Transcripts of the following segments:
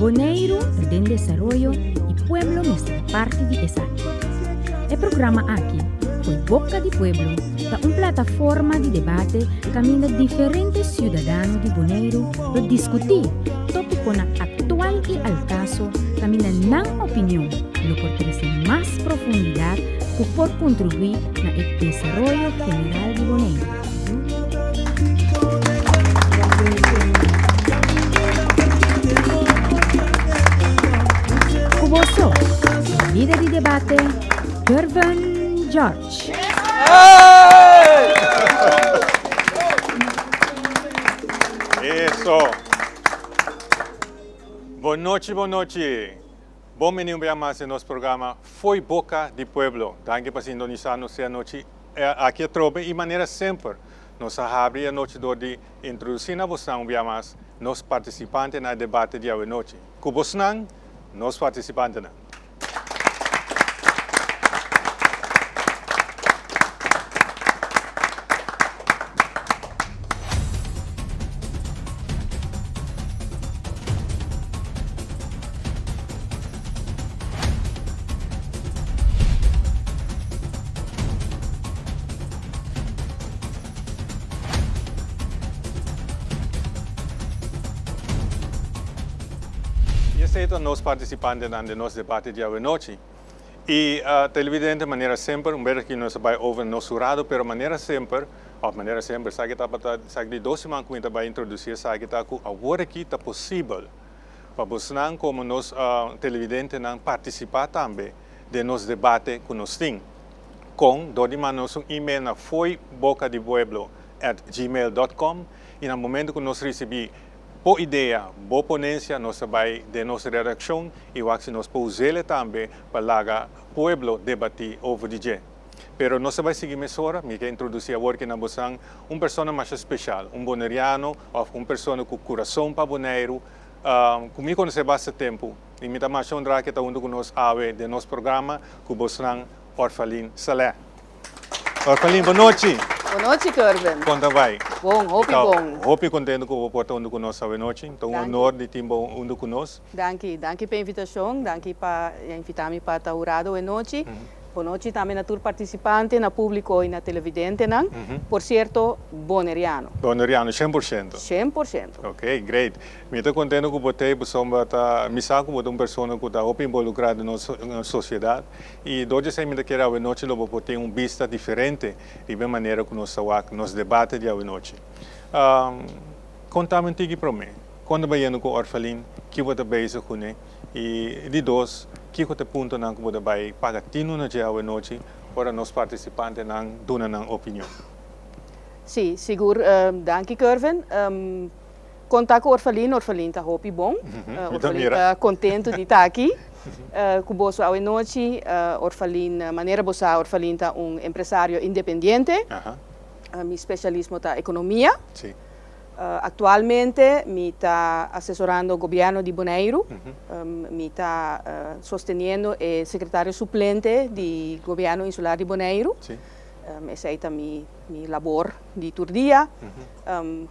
Boneiru ta den desaroyo i pueblo mester ta parti di esaki. E programa aki, Fo'i Boka di Pueblo, ta un plataforma di debate kaminda diferente siudadano di Boneiru lo diskutí tópikonan aktual i al kaso kaminda nan opinion lo por trese mas profundidat ku por kontribuí na e desaroyo general di Boneiru. Ku boso, e lider di debate, Gervin George. Eso. Bon nochi, bon nochi. Bon bini un bia mas den nos programa Fo'i Boca di Pueblo. Danki pa sintonisa nos e anochi aki atrobe y manera semper nos a habri e anochi dor di introduci na bosnan un bia mas nos participante na e debate di awenochi. Cu bosnan, nos participantenan. Y esey ta nos participantenan den nos debate di awenochi. Y televidente manera semper, un bes aki nos a bay over nos hurado, pero manera semper, of manera semper, esaki tabata, esaki di dos siman cu mi ta bay introduci esaki ta cu awor aki ta posibel pa bosnan komo nos televidentenan partisipá tambe den nos debate ku nos tin. Kon? Dor di manda nos un email na foibocadipueblo at gmail dot com i na momento ku nos risibí bo idea, bo ponensia nos ta bai den nos redakshon i wak si nos por us'ele tambe pa laga pueblo debatí over di dje. Pero nos ta bai sigui mesora, mi ke introdusí awor ki na bosan un persona masha speshal, un boneriano òf un persona ku kurason pa Boneiru, ku mi konosé basta tempu i mi ta masha honrá ke ta huntu ku nos awe den nos programa ku bosnan Orfalin Saleh. Orfalin, bon nochi! Bon nochi, Kervin. Kon ta bai? Bon, hopi bon. Mi ta hopi kontentu ku bo por ta huntu ku nos awe nochi. Ta un honor di tin bo huntu ku nos. Danki, danki pa e invitashon, danki pa invitá mi pa ta hurado awe nochi. Bon nochi tambe na tur participante, na publico y na televidentenan. Por cierto, Boneriano. Boneriano, 100%. 100%. Ok, great. Mi ta contento cu bo t'ey pasobra ta, mi sa cu bo ta un persona cu ta hopi involucra den nos sociedad y door di esey mi ta kere awenochi lo bo por tin un bista diferente riba e manera cu nos ta wak nos debate di awenochi. Contami un tiki prome, con ta bayendo cu Orphalin, ki bo ta bezig cune? I di dos, kiko ta e puntonan ku bo ta bai paga tinu na dje awenochi ora nos partisipantenan duna nan opinion? Sí, sigur. Danki Kervin. Konta ku Orphalin, Orphalin ta hopi bon. Orphalin ta kontentu di ta aki ku boso awenochi. Orphalin, manera bo sa, Orphalin ta un empresario independiente. Mi spesialismo ta ekonomia. Aktualmente mi ta asesorando gobièrnu di Boneiru. Mi ta sosteniendo e sekretario suplente di gobièrnu insular di Boneiru. Esei ta mi labor di tur dia.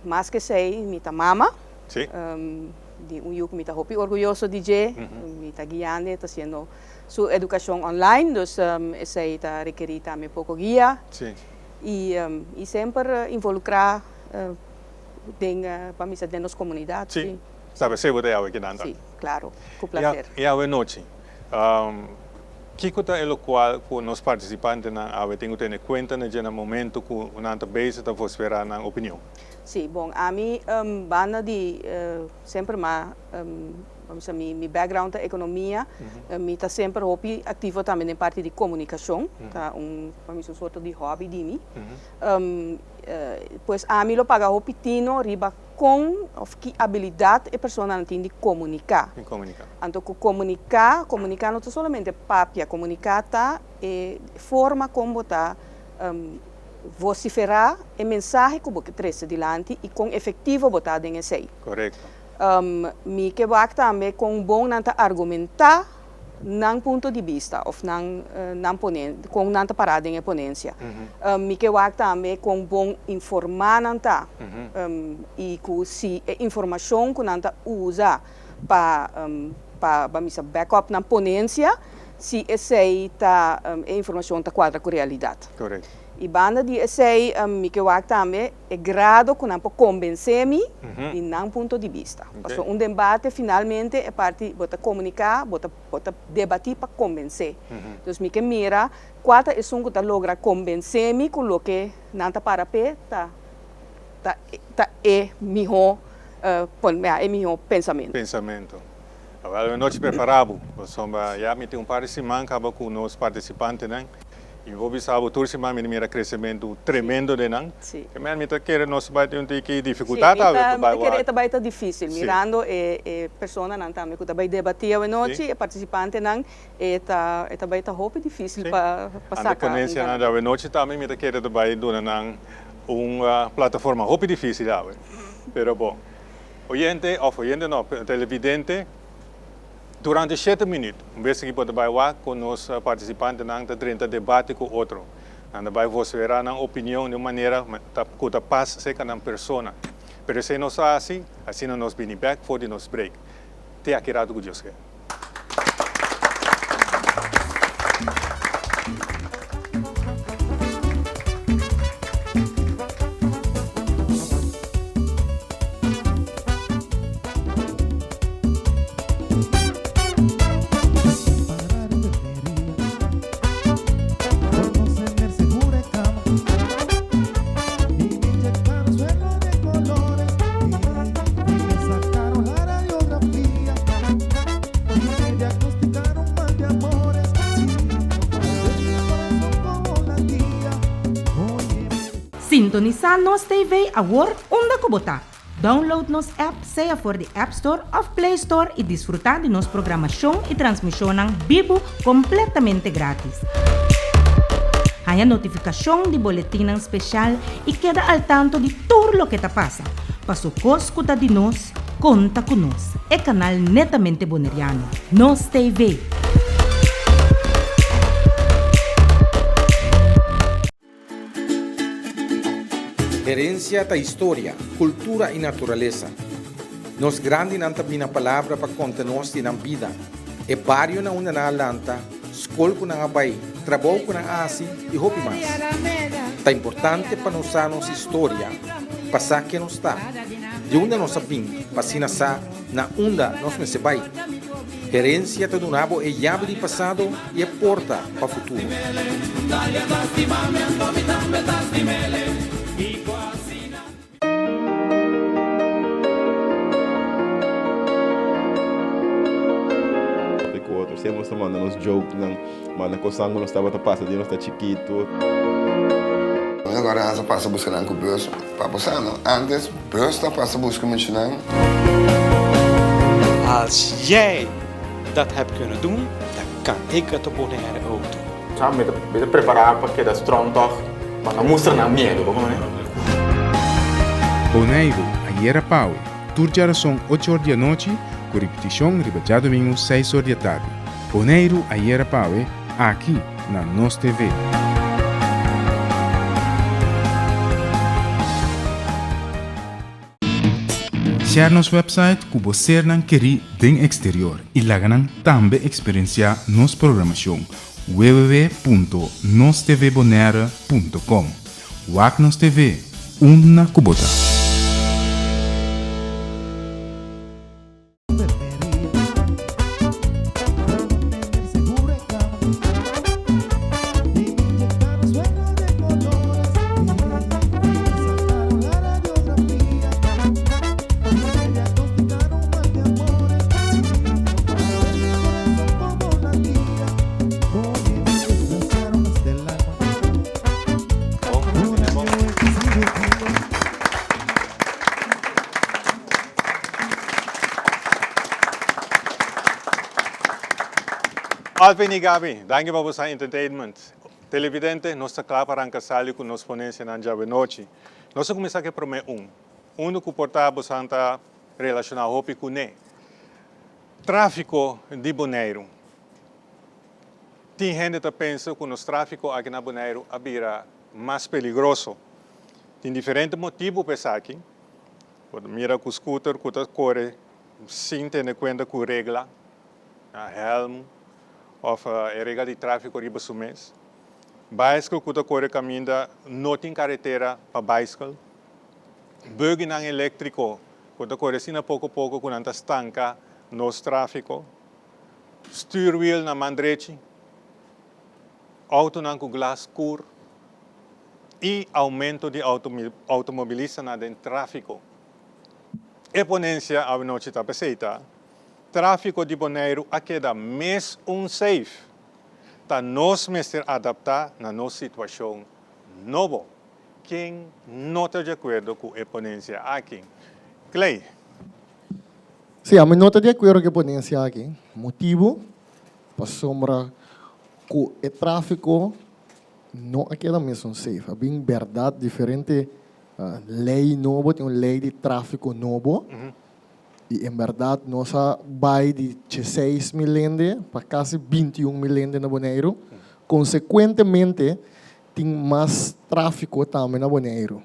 Mas ku esei mi ta mama di un yu ku mi ta hopi orguyoso di dje. Mi ta guiando e ta hasiendo su edukashon online, dus esei ta rekerí tambe poko guia. I semper involukrá den, pa misa, den nos komunidat. Sí, sabe esei bo ta yawe kinan ta. Sí, klaro, ku plaser. I awe nochi, kiko ta e lokual ku nos partisipantenan awe tin ku tene kuenta na dje na momentu ku nan ta bezig ta vosferá nan opinion? Sí, bon, ami banda di semper ma Pa bisa mi mi background ta economia, mi ta semper hopi activo tambe den parti di comunicacion, ta un pa mi un sorto di hobby di mi. Pues ami lo paga hopi tino riba con of ki abilidad e personanan tin di comunica. Di comunica. Anto cu comunica, comunica no ta solamente papia, comunica ta e forma con bo ta vocifera e mensahe cu bo ke trece dilanti y con efectivo bo ta den esey. Correcto. Mi ke wak tambe kon bon nan ta argumentá nan punto di bista òf nan nan ponen kon nan ta pará den e ponensia. Mi ke wak tambe kon bon informá nan ta i ku si e informashon ku nan ta usa pa pa ban bisa back up nan ponencia si esey ta e informacion ta cuadra cu realidad. Y banda di esey mi ke wak tambe e grado cu nan por conbence mi di nan punto di bista. Pasobra un debate finalmente e parti bo ta comunica, bo ta bo ta debati pa conbence. Dus mi ke mira cua ta esun cu ta logra conbence mi cu loke nan ta para p'e ta ta ta e miho e miho pensamentu. Pensamentu. Awel anochi prepara bo, pasobra ya mi tin un par di siman kaba ku nos partisipantenan i mi por bisa bo tur siman mi ta mira kresementu tremendo den nan. Ke men mi ta kere nos bai tin un tiki difikultat awe pa bai wak. Mi ta kere e ta bai ta difisil mirando e e personanan tambe ku ta bai debati awe nochi, e partisipantenan e ta e ta bai ta hopi difisil pa pa saka. Ante ponensianan di awe nochi tambe mi ta kere ta bai duna nan Un plataforma hopi dificil awe, pero bon. Oyente, of oyente no, televidente, durante shete minuut, un bes aki bo ta bai wak con nos participantenan ta drenta debate cu otro. Nan ta bai vocifera nan opinion di un manera cu ta pas cerca nan persona. Pero esey nos a haci, asina nos bini bek for di nos break. Te aki rato cu Dios ke. Sintonisá Nos TV awor unda ku bo ta! Download nos app sea for di App Store òf Play Store i disfrutá di nos programashon i transmishonnan bibu kompletamente grátis. Haña notifikashon di boletinnan speshal i keda al tanto di tur loke ta pasa. Paso kos ku ta di nos, konta ku nos, e kanal netamente boneriano, Nos TV. Herencia ta historia, cultura y naturalesa. Nos grandinan ta bina palabra pa conta nos di nan bida, e bario na unda nan a lanta, skol ku nan a bai, trabou ku nan a hasi i hopi mas. Ta importante pa nos sa nos historia pa sa ken nos ta, di unda nos a bin pa asina sa na unda nos mester bai. Herensia ta duna bo e yabi di pasado i e porta pa futuro. Papia ku otro. Siempre nos ta manda nos jokenan, manda kosnan ku nos tabata pasa di nos ta chikitu. Agora nan sa pasa buska nan ku bus pa bo sa no antes bus ta pasa buska muchanan. Als jij dat hebt kunnen doen, dan kan ik het op Bonaire ook doen. Sa mi ta mi ta prepará pa keda strong tòg, pa no mustra nan miedu, bo kono? Boneiru, ayera pawe, tur djarason ocho or di anochi, ku ripitishon riba djadumingu seis or di atardi. Boneiru, ayera pawe, aki na Nos TV. Share nos website ku bo sernan kerí den eksterior i laga nan tambe eksperensiá nos programashon www.nostvbonaire.com Wak nos TV, unda ku bo ta! Alvin y Gaby, danki pa boso entertainment. Televidente, nos ta kla pa ranka sali ku nos ponencianan djawe-nochi. Nos a kuminsá ku e promé un. Unu ku por ta bosan ta relashoná hopi kuné. Tráfiko di Boneiru. Tin hende ta pensa ku nos tráfiko aki na Boneiru a bira mas peligroso. Tin diferente motibu pa esaki. Bo ta mira ku scooter ku ta kore sin tene kuenta ku regla, hèlm òf e regla di tráfiko riba su mes. Baiskel ku ta kore kaminda no tin karetera pa baiskel. Buggynan eléktriko ku ta kore asina poko poko ku nan ta stanka nos tráfiko. Stuurwiel na man drechi. Outonan ku glas skur i oumento di outomobilistanan den tráfiko. E ponensia awenochi ta p'esei ta, Tráfiko di Boneiru a keda mes un safe. Ta nos mester adaptá na nos situashon nobo. Ken no ta di akuerdo ku e ponensia aki? Clay. Sí, ami no ta di akuerdo ku e ponensia aki. Motibu, pasobra ku e tráfiko no a keda mesun safe. A bin bèrdat diferente lei nobo, tin un lei di tráfiko nobo. I en bèrdat nos a bai di dieseis mil hende pa kasi bintiun mil hende na Boneiru. Konsekuentemente tin mas tráfiko tambe na Boneiru.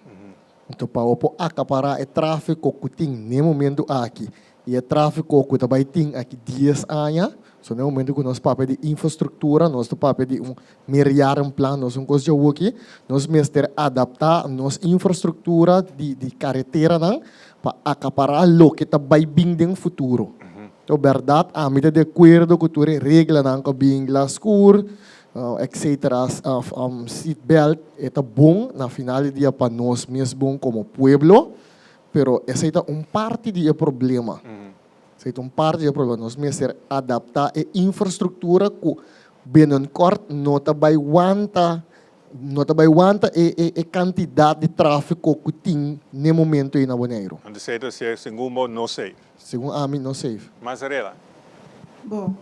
Anto pa bo por akapará e tráfiko ku tin n'e momentu aki i e tráfiko ku ta bai tin aki dies aña, so n'e momentu ku nos papia di infrastruktura nos ta papia di un meerjarenplan, nos un kos djawoki, nos mester adaptá nos infrastruktura di di kareteranan pa akapará loke ta bai bin den futuro. Anto bèrdat ami ta di akuerdo ku tur e reglanan ku a bin glas skur, etcetera, seat belt, e ta bon na final di dia pa nos mes bon komo pueblo, pero esei ta un parti di e problema. Esei ta un parti di e problema. Nos mester adaptá e infrastruktura ku binnenkort no ta bai wanta No ta bai wanta e e e kantidat di tráfiko ku tin n'e momento ei na Boneiru. Anto esei ta ser segun bo no safe? Segun ami no safe. Mazarella. Bo,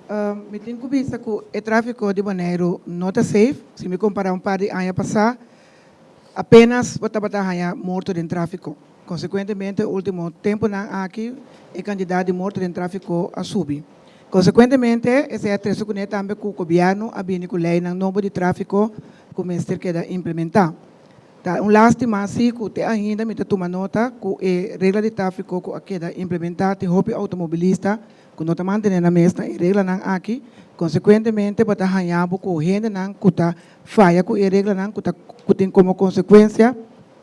mi tin ku bisa ku e tráfiko di Boneiru no ta safe. Si mi kompará un par di aña pasá, apénas bo tabata haña morto den tráfiko. Konsekuentemente último tempunan aki e kantidat di morto den tráfiko a subi. Konsekuentemente esei a trese kuné tambe ku gobièrnu a bini ku leinan nobo di tráfiko ku mester keda implementá. Ta un lástima si ku te ainda mi ta tuma nota ku e regla di tráfiko ku a keda implementá tin hopi outomobilista ku no ta mantené nan mes na e reglanan aki. Konsekuentemente bo ta haña bo ku hendenan ku ta faya ku e reglanan ku ta ku tin komo konsekuensia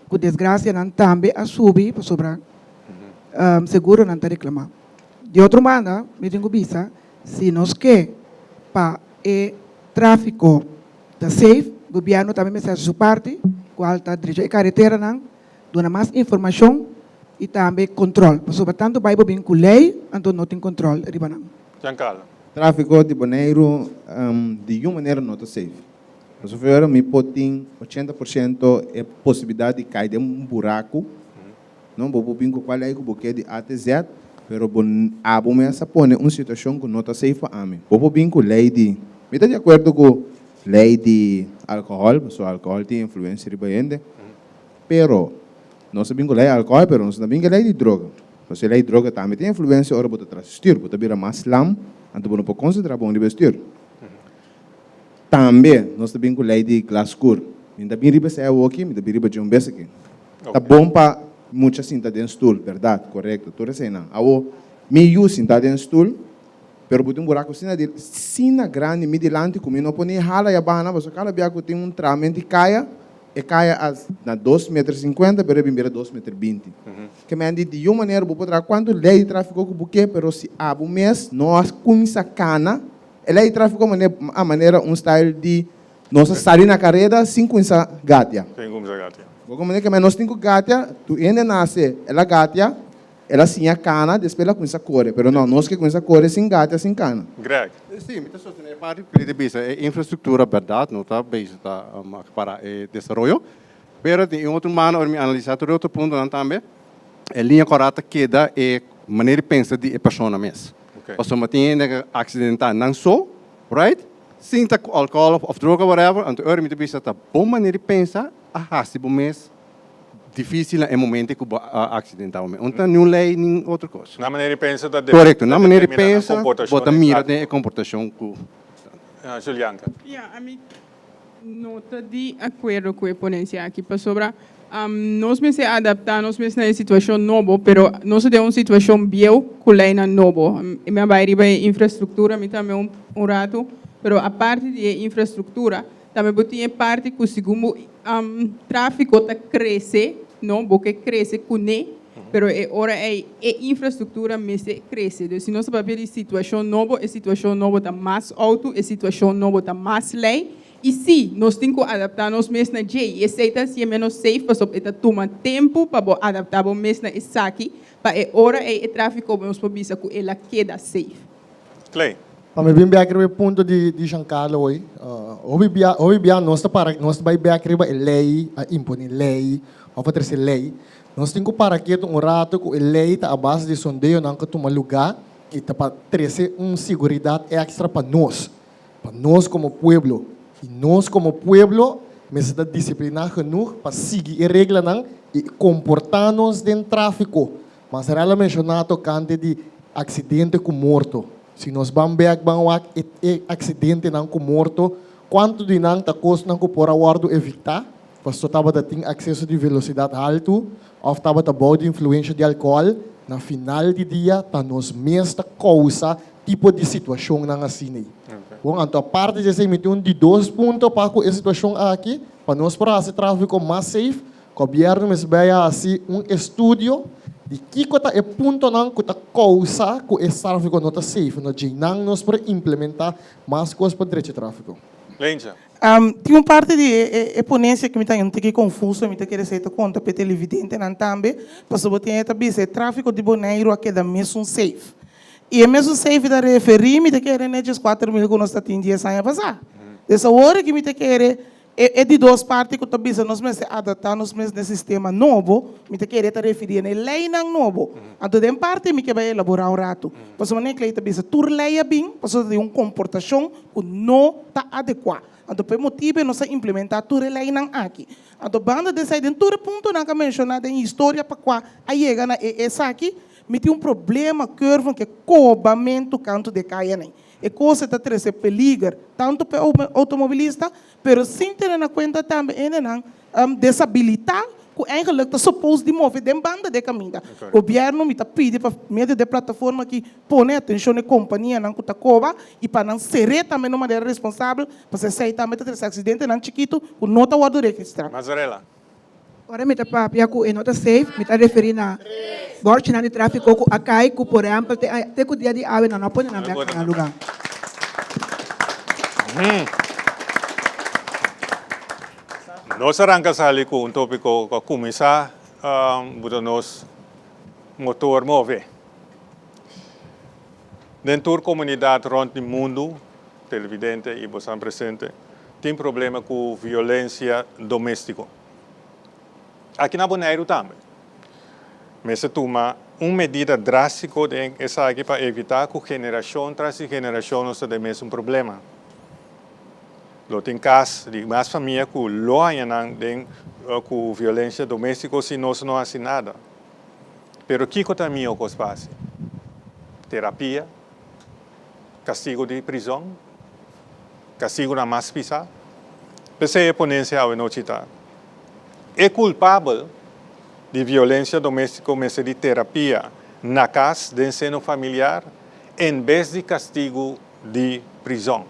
ku desgrasianan tambe a subi pasobra seguronan ta reklamá. Di otro banda, mi tin ku bisa, si nos ke pa e tráfiko ta safe, gobièrnu tambe mester hasi su parti, kual ta drecha e kareteranan, duna mas informashon i tambe kontròl. Pasobra tantu bai bo bin ku lei, anto no tin kontròl riba nan. Giancarlo. Tráfiko di Boneiru di yun manera no ta safe. Pasobra mi por tin 80% e posibilidat di kai den un buraku. No, bo por bin ku kual lei ku bo ke di A te Z, pero bo abo mes a pone un situashon ku no ta safe pa ami. Bo por bin ku lei di, mi ta di akuerdo ku lei di alkohòl, pasobra alkohòl tin influensia riba hende, pero nos a bin ku lei alkohòl, pero nos no ta bin ku e lei di droga. Pasobra e lei di droga tambe tin influensia ora bo ta tras stür, bo ta bira mas lam, anto bo no por konsentrá bon riba e stür. Tambe nos ta bin ku lei di glas skur. Mi no ta bin riba esei awoki, mi ta bin riba dje un bes aki. Ta bon pa mucha sinta den stul, berdad, korekto, tur eseinan. Awo, mi yu sinta den stul, pero bo tin un buraku asina di, asina grandi mi dilanti ku mi no por ni hala ya baha nan, pasobra kada bia ku tin un tramen di kaya, e kaya a na dos meter sinkuenta, pero e bin bira dos meter binti. Ke men di, di yu manera bo por traha kuantu lei di trafiko ku bo ke, pero si abo mes no a kuminsá kana, E lei di trafiko a manera un style di nos a sali na kareda sin kuminsá gatia. Sin kuminsá gatia. Bo komprende ke nos tin ku gatia, tur hende nase el a gatia, el a siña kana, despues el a kuminsá kore. Pero no, nos ke kuminsá kore sin gatia, sin kana. Greg. Sí, mi ta sostené e parti ku Lady bisa, e infrastruktura bèrdat no ta bezig ta para e desaroyo, pero di un otro mano ora mi analisá tur e otro puntonan tambe, e liña kòrá ta keda e manera di pensa di e persona mes. Pasobra tin hende ku a aksidentá nan so, right? Sin ta ku alkohòl òf droga whatever, anto ora mi ta bisa ta bon manera di pensa a hasi bo mes difísil na e momento ku bo a aksidentá bo mes. No ta niun lei nin otro kos. Nan manera di pensa ta Korekto, nan manera di pensa bo ta mira den e komportashon ku. Julianka. Ya, ami no ta di akuerdo ku e ponensia aki pasobra. Nos mester adaptá nos mes na e situashon nobo, pero nos ta den un situashon bieu ku leinan nobo. Mi a bai riba e infrastruktura mi tambe un un ratu, pero aparte di e infrastruktura tambe bo tin e parti ku segun bo tráfiko ta krese, no, bo ke krese kuné, pero e ora ei e infrastruktura mester krese. Dus si nos ta papia di situashon nobo, e situashon nobo ta mas outo, e situashon nobo ta mas lei, I sí, nos tin ku adaptá nos mes na dje, i esei ta hasié ménos safe pasobra e ta tuma tempu pa bo adaptá bo mes na esaki, pa e ora ei e tráfiko nos por bisa ku el a keda safe. Clay. Pa mi bin bek riba e punto di di Giancarlo hoy, hopi bia hopi bia nos ta para nos ta bai bek riba e lei, a imponé lei òf a trese lei. Nos tin ku para ketu un rato ku e lei ta a base di sondeonan ku a tuma lugá i ta pa trese un siguridat èkstra pa nos. Pa nos komo pueblo, i nos komo pueblo mester ta disipliná genoeg pa sigui e reglanan i komportá nos den tráfiko. Mazarel a menshoná tokante di aksidente ku morto. Si nos ban bèk ban wak e e aksidentenan ku morto, kuantu di nan ta kosnan ku por a wòrdu evitá pasobra tabata tin akseso di velosidat haltu òf tabata bou di influensha di alkohòl? Na final di dia ta nos mes ta kousa tipo di situacionnan asina ei. Bon, anto aparte di esei mi tin un di dos punto pa cu e situacion aki, pa nos por haci trafico mas safe, gobierno mester bay a haci un estudio di kico ta e puntonan cu ta causa cu e trafico no ta safe, no djeinan nos por implementa mas cos pa drecha trafico. Leentje. Tin un parti di e ponencia cu mi ta un tiki confuso, mi ta kere esey ta conta pa e televidentenan tambe, pasobra bo tin e ta bisa e trafico di Boneiru a keda mesun safe. I e mesun safe ta referí, mi ta kere n'e 14 mil ku nos ta tin dies aña pasá. Des awor aki mi ta kere e e di dos parti ku ta bisa nos mester adaptá nos mes n'e sistema nobo, mi ta kere e ta referí n'e leinan nobo. Anto den parti mi ke bai elaborá un ratu. Pasobra manera Clay ta bisa tur lei a bin pasobra ta tin un komportashon ku no ta adekuá. Anto pa e motibu e nos a implementá tur e leinan aki. Anto banda di esei den tur e puntonan ku a menshoná den historia pa kua a yega na e esaki, Mi tin un problema curven ke kobamentu kantu di e kayanan. E kos e ta trese peliger tantu pa e outomobilista, pero sin tene na kuenta tambe hendenan desabilitá ku eigenlik ta supos di move den banda di e kaminda. Gobièrnu mi ta pidi pa medio di e plataforma aki pone atenshon na e kompanianan ku ta koba i pa nan ser'é tambe na un manera responsabel, pasobra esei tambe ta trese aksidentenan chikitu ku no ta wòrdu registrá. Mazarella. Ora mi ta papia ku e no ta safe, mi ta referí na bòrchinan di tráfiko ku a kai ku por ehèmpel te te ku dia di awe nan no a pone nan bèk na nan lugá. Nos a ranka sali ku un tópiko ku a kuminsá buta nos motor move. Den tur komunidat rònt di mundu, televidente i bosan presente, tin problema ku violensia doméstiko. Aki na Boneiru tambe. Mester tuma un medida drástiko den esaki pa evitá ku generashon tras di generashon nos ta den mesun problema. Lo tin kas di mas famia ku lo haña nan den ku violensia doméstiko si nos no hasi nada. Pero kiko ta mihó kos pa hasi? Terapia? Kastigo di prizòn? Kastigunan mas pisá? P'esei e ponensia awenochi ta, E kulpabel di violensia doméstiko mester di terapia na kas den seno familiar en bes di kastigu di prizòn.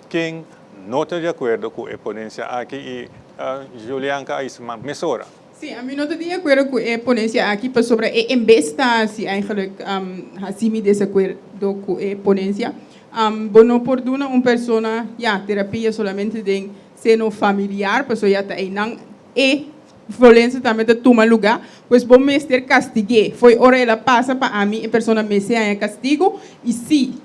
Ken no ta di akuerdo ku e ponensia aki i Julianka a isma mesora. Sí, ami no ta di akuerdo ku e ponencia aki pasobra e en bes ta hasi eigenlijk hasi mi desakuerdo ku e ponencia. Bo no por duna un persona ya terapia solamente den seno familiar pasobra ya ta einan e violencia tambe ta tuma luga, pues bo mester kastig'é. Fo'i ora el a pasa pa ami e persona mester haña kastigo i sí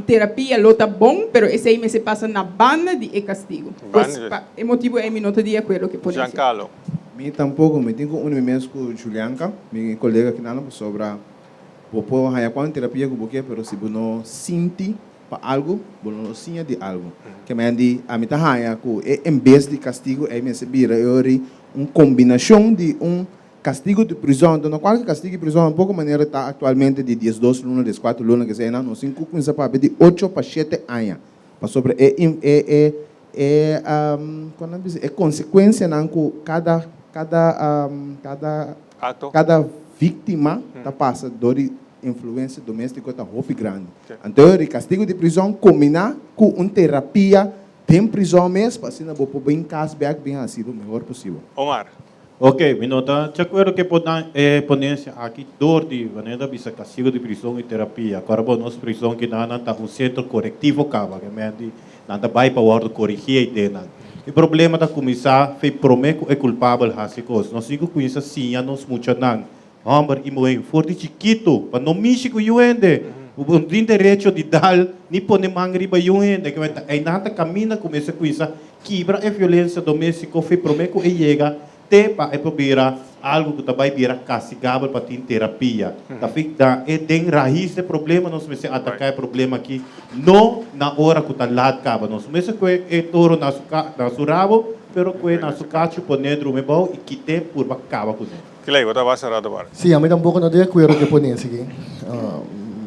terapia lo ta bon pero esei mester pasa na banda di e kastigo. Pues pa e motibu ei mi no ta di akuerdo ku e ponencia. Giancarlo. Mi tampoko, mi tin ku uni mi mes ku Julianka, mi kolega kinan, pasobra bo por haña kuantu terapia ku bo ke, pero si bo no sinti pa algu, bo no lo siña di algu. Ke men di, ami ta haña ku e en bes di kastigu ei mester bira e ora un kombinashon di un kastigu di prizòn. Anto no kualke kastigu di prizòn, poko manera ta aktualmente di diesdos luna, dieskuater luna, ke eseinan, nos tin ku kuminsá papia di ocho pa shete aña. Pasobra e e e e kon nan bisa e konsekuensianan ku kada. Kada kada kada víktima ta pasa dor di influensia doméstiko ta hopi grandi. Anto e kastigu di prizòn kombiná ku un terapia den prizòn mes pa asina bo por bin kas bèk bin hasi lo mehor posibel. Omar. Ok, mi no ta di akuerdo ku e ponensia aki dor di wanneer ta bisa kastigu di prizòn i terapia. Kòrda bo nos prizòn kinanan ta un sentro korektivo kaba, ke men di Nan ta bai pa wòrdu korigí ei den nan. E problema ta kuminsá fe promé ku e kulpabel hasi kos. Nos tin ku kuminsá siña nos muchanan, hòmber i muhé, for di chikitu pa no mishi ku yu hende. Bo no tin derecho di dal ni pone man riba yu hende. Kimente einan ta kaminda ku mester kuminsá kibra e violensia doméstiko fe promé ku e yega Te pa e por bira algu ku ta bai bira kastigabel pa tin terapia. Ta fi da e den rais e problema nos mester ataká e problema aki no na ora ku ta lat kaba. Nos mester kue e toro na su na su rabo pero kue na su kachu pon'é drumi bou i kit'é purba kaba kuné. Clay, bo ta basa rato para. Sí, ami tampoko no ta di akuerdo ku e ponencia aki.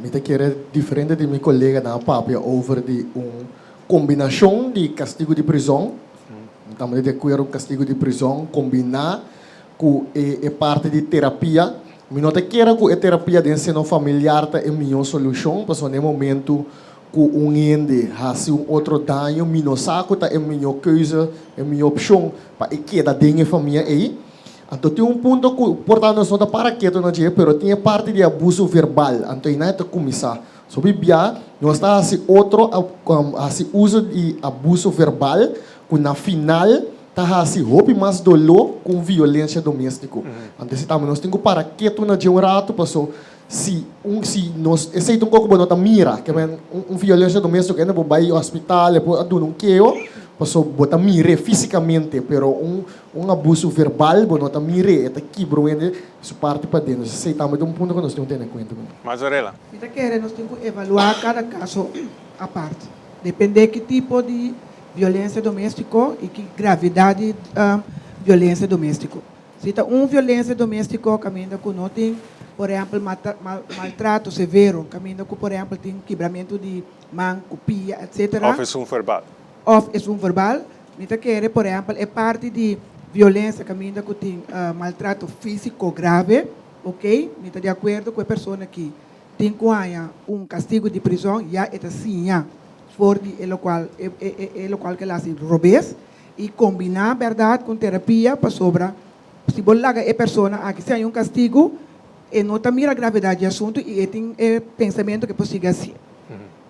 Mi ta kere diferente di mi koleganan a papia over di un kombinashon di kastigu di prizòn Tambe di akuerdo un kastigu di prizòn kombiná ku e e parti di terapia. Mi no ta kere ku e terapia den seno familiar ta e mihó solushon, pasobra na e momentu ku un hende hasi un otro daño mi no sa ku ta e mihó keuze, e mihó opshon pa e keda den e famia ei. Anto tin un punto ku por ta nos no ta para ketu na dje, pero tin e parti di abuso verbal, anto einan e ta kuminsá. So bibia nos ta hasi otro hasi uso di abuso verbal ku na final ta hasi hopi mas doló ku un violensia doméstiko. Anto esei tambe nos tin ku para ketu na dje un ratu paso si un si nos esei ta un kos ku bo no ta mira ke men un violensia doméstiko ende bo bai hospital e por a duna un keo paso bo ta mir'é físikamente pero un un abuso verbal bo no ta mir'é e ta kibra un hende su parti paden. Esei tambe ta un punto ku nos tin ku tene kuenta kuné. Mazarella. Mi ta kere nos tin ku evaluá kada kaso apart, dependé ki tipo di violensia doméstiko i ki gravidat di violensia doméstiko. Si ta un violensia doméstiko kaminda ku no tin, por ehèmpel, maltrato severo, kaminda ku por ehèmpel tin kibramentu di man ku pia, etcetera. Òf esun verbal. Òf esun verbal. Mi ta kere, por ehèmpel, e parti di violensia kaminda ku tin maltrato físiko grave. Ok, mi ta di akuerdo ku e persona ki tin ku haña un kastigu di prizòn, ya e ta siña for di e lokual e lokual ku el hasi robes i kombiná bèrdat ku un terapia pasobra si bo laga e persona aki sin haña un kastigu e no ta mira gravedat di e asuntu i e tin e pensamentu ku e por sigui hasié.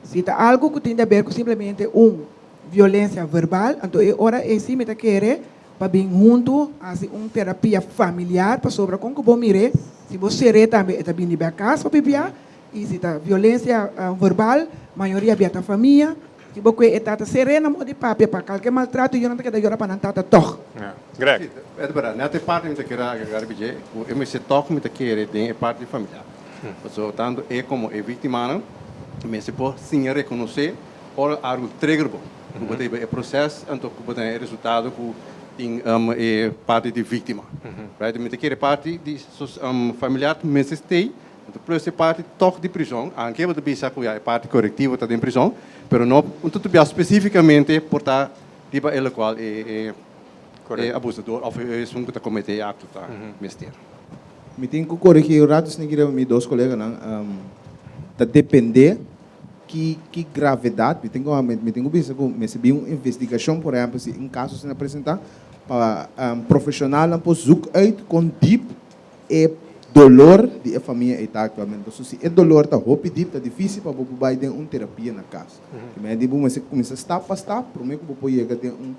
Si ta algu ku tin di aber ku simplemente un violensia verbal anto e ora ei si mi ta kere Pa bin huntu hasi un terapia familiar pasobra kon ku bo mir'é, si bo ser'é tambe e ta bini bek kas pa bibia i si ta violensia verbal mayoria bia ta famia, si bo kue e tata ser'é na modo di papia pa kalke maltrato yonan ta keda yora pa nan tata tòg. Greg. Si, e ta berdad. Net e parti mi ta kere agregar riba dje, ku e mester tòg mi ta kere den e parti familiar. Pasobra tantu e komo e víktimanan mester por siña rekonosé ora algu trigger bo. Ku bo ta hiba e proses anto ku bo ta haña e resultado ku tin e parti di víktima. Right? Mi ta kere parti di familiar mester stay, anto plus e parti tòg di prizòn, anke bo ta bisa ku ya e parti korektivo ta den prizòn, pero no un ta bia spesífikamente por ta riba e lokual e e abusador òf esun ku ta kometé e akto ta mester. Mi tin ku korigí un ratu esaki riba mi dos koleganan. Ta dependé Ki ki gravedad? Mi tin ku mi tin ku bisa ku mester bin un investigashon, por ehèmpel si un kaso asina presentá, pa profeshonalnan por zoek uit kon diep e dolor di e famia ei ta aktualmente. Pasobra si e dolor ta hopi diep ta difísil pa bo por bai den un terapia na kas. Di manera di bo mester kuminsá stap pa stap promé ku bo por yega den un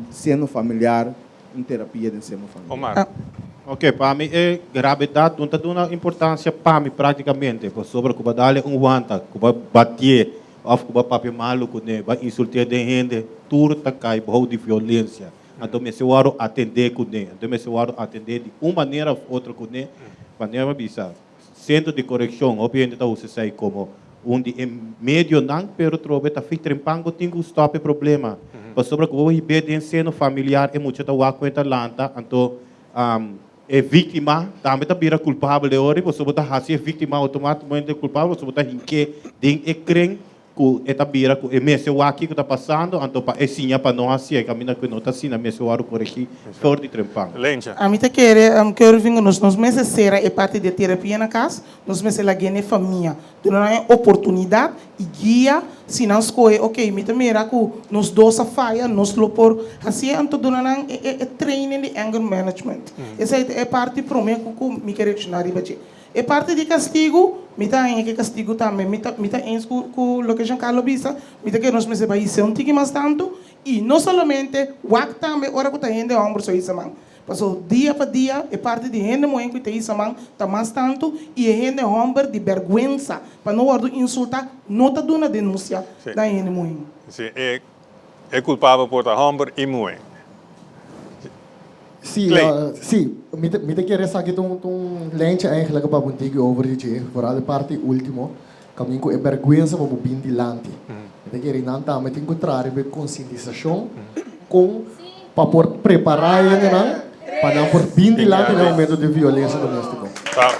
seno familiar. Un terapia den seno familiar. Omar. Ok, pa mi e gravedad no ta duna importancia pa mi practicamente, pasobra cu bo dale un wanta, cu bo batié of cu bo papia malo cune, bo insulté den hende, tur ta cay bou di violencia. Anto mester worde atende cune, anto mester worde atende di un manera of otro cune, manera mi a bisa. Sentro di korekshon, hopi hende ta usa esei komo un di e medionan, pero trobe ta fi trempan ku tin ku stòp e problema. Pasobra ku bo hib'é den seno familiar e mucha ta wak ku e ta lanta, anto e víktima tambe ta bira kulpabel e ora, pasobra bo ta hasi e víktima outomátikamente kulpabel, pasobra bo ta hink'é den e kren. ku e ta bira ku e mester wak kiko ta pasando anto pa e siña pa no hasié kaminda ku e no ta asina mester wòrdu koregí for di trempan. Lencha. Ami ta kere Kervin ku nos nos mester sera e parti di e terapia na kas, nos mester lag'é na e famia, duna nan e oportunidat i guia si nan skohe ok mi ta mira ku nos dos a faya nos lo por hasié anto duna nan e training di anger management. Esei ta e parti promé ku mi ke reakshoná riba dje. E parti di kastigu, mi ta haña ku e kastigu tambe. Mi ta mi ta eens ku ku loke Giancarlo bisa. Mi ta kere nos mester bai hisa un tiki mas tantu i no solamente wak tambe ora ku ta hende hòmber so hisa man. Paso dia pa dia e parti di hende muhé ku ta hisa man ta mas tantu i e hende hòmber di bèrgwensa pa no wòrdu insultá no ta duna denunsia na e hende muhé. Sí, e E kulpabel por ta hòmber i muhé. Sí, Clay. sí. Mi ta, mi ta kere esaki ta un, ta un lijntje eigenlijk pa bo digi over di dje, vooral e parti ultimo, kamin ku e bèrgwensa pa bo bin dilanti. Mi ta kere nan tambe tin ku traha riba e konsientisashon kon pa por prepará e hendenan pa nan por bin dilanti den momento di violensia doméstiko. Bravo.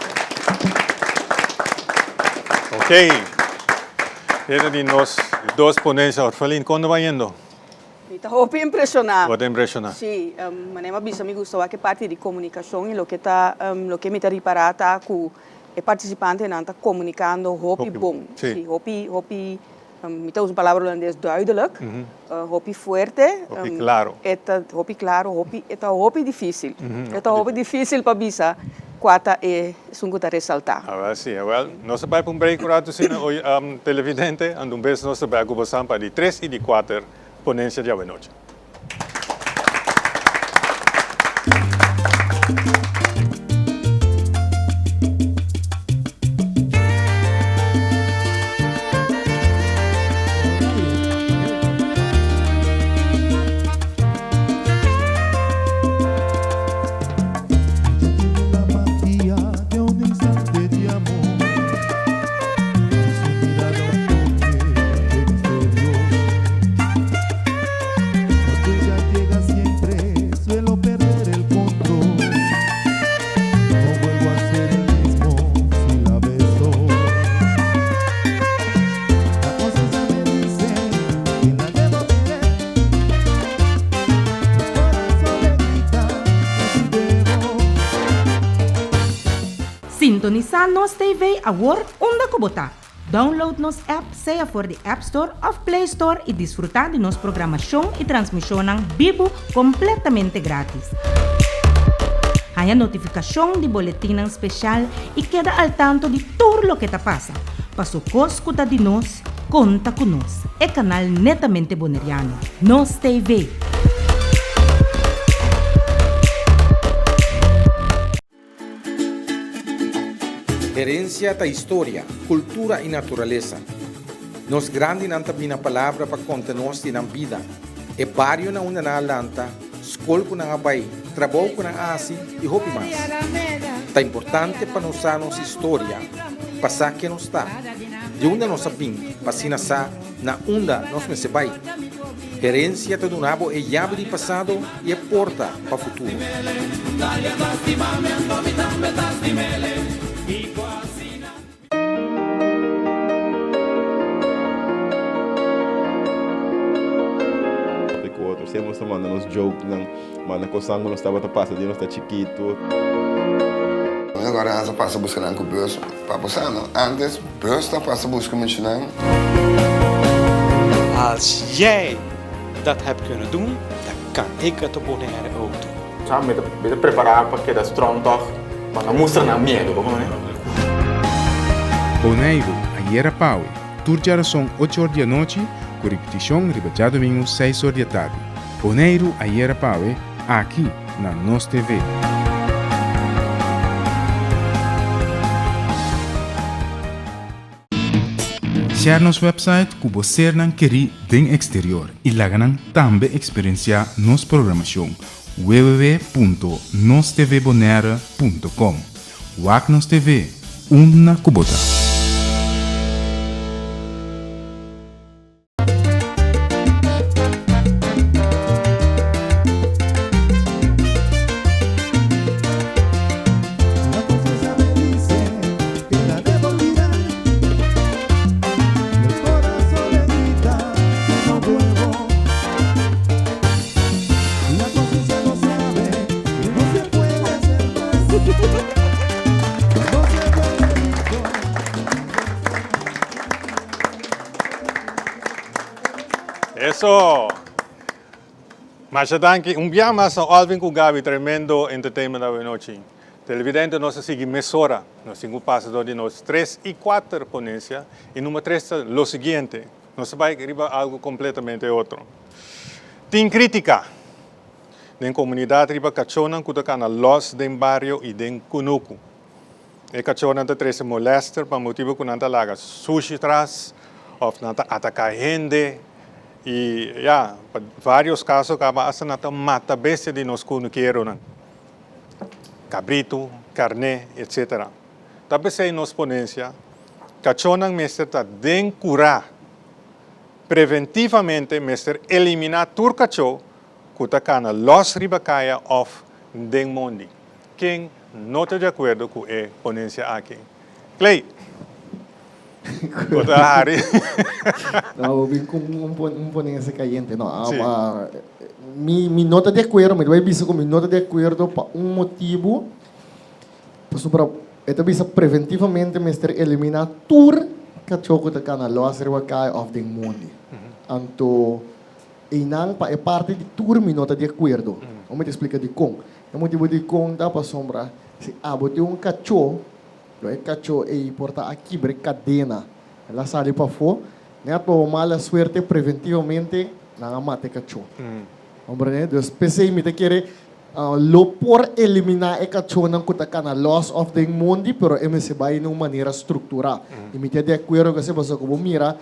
Ok. Hende di nos dos ponencia Orfelin, kon ta bayendo? Mi ta hopi impresioná. Bo ta impresioná? Sí, manera mi a bisa mi gusta wak e parti di komunikashon i loke ta loke mi ta ripará ta ku e partisipantenan ta komunikando hopi bon. Sí. Hopi hopi mi ta usa un palabra holandes duidelijk, hopi fuerte. Hopi klaro. E ta hopi klaro, hopi e ta hopi difísil. E ta hopi difísil pa bisa kua ta e esun ku ta resaltá. Awel sí, awel. Nos ta bai pa un break un ratu asina, oy televidente, anto un bes nos ta bai ku bosan pa di tres i di kuater ponencia di awenochi. Sintonisá Nos TV awor unda ku bo ta. Download nos app sea for di App Store òf Play Store i disfrutá di nos programashon i transmishonnan bibu kompletamente grátis. Haña notifikashon di boletinnan speshal i keda al tanto di tur loke ta pasa. Paso kos ku ta di nos, konta ku nos, e kanal netamente boneriano, Nos TV. Herencia ta historia, cultura y naturalesa. Nos grandinan ta bina palabra pa conta nos di nan bida, e bario na unda nan a lanta, skol ku nan a bai, trabou ku nan a hasi i hopi mas. Ta importante pa nos sa nos historia pa sa ken nos ta, di unda nos a bin pa asina sa na unda nos mester bai. Herensia ta duna bo e yabi di pasado i e porta pa futuro. Papia ku otro. Siempre nos ta manda nos jokenan, manda kosnan ku nos tabata pasa di nos ta chikitu. Mi agora a pasa buska nan ku bus pa bo sa no antes bus ta pasa buska muchanan. Als jij dat hebt kunnen doen, dan kan ik het op Bonaire ook doen. Sa, mi ta mi ta prepará pa keda strong tòg, pa no mustra nan miedu, bo kononé? Boneiru, ayera pawe, tur djarason ocho or di anochi, ku ripitishon riba djadumingu seis or di atardi. Boneiru, ayera pawe, aki na Nos TV. Share nos website ku bo sernan kerí den eksterior i laga nan tambe eksperensiá nos programashon www.nostvbonaire.com Wak nos TV, unda ku bo ta! Eso! Masha danki. Un bia mas na Alvin ku Gaby, tremendo entertainment awe nochi. Televidente nos a sigui mesora. Nos tin ku pasa dor di nos tres i kuater ponencia i number tres ta lo siguiente. Nos ta bai riba algu kompletamente otro. Tin kritika den komunidat riba kachónan ku ta kana lòs den bario i den kunuku. E kachónan ta trese molèster pa motibu ku nan ta laga sushi tras òf nan ta ataká hende i ya, pa vários kaso kaba asta nan ta mata bestia di nos kunukeronan, kabritu, karné, etsetera. Ta p'esei nos ponensia, kachónan mester ta den kurá. Preventivamente mester eliminá tur kachó ku ta kana lòs riba kaya òf den mondi. Ken no ta di akuerdo ku e ponensia aki? Clay! Bo ta hari. No, bo bin ku un ponensia kayente. No, mi mi no ta di akuerdo, mi ta bai bisa ku mi no ta di akuerdo pa un motibu, pasobra e ta bisa preventivamente mester eliminá tur kachó ku ta kana lòs riba kaya òf den mondi. Anto Einan pa e parti di tur mi no ta di akuerdo. Bo mi ta splika dikon. E motibu dikon ta pasobra si abo tin un kachó, lo e kachó ei por ta a kibra e kadena, el a sali pafó, nèt pa bo mala suerte preventivamente nan a mata e kachó. Komprendé? Dus p'esei mi ta kere lo por eliminá e kachónan ku ta kana lòs òf den mondi, pero e mester bai na un manera strukturá. I mi ta di akuerdo ku esei pasobra ku bo mira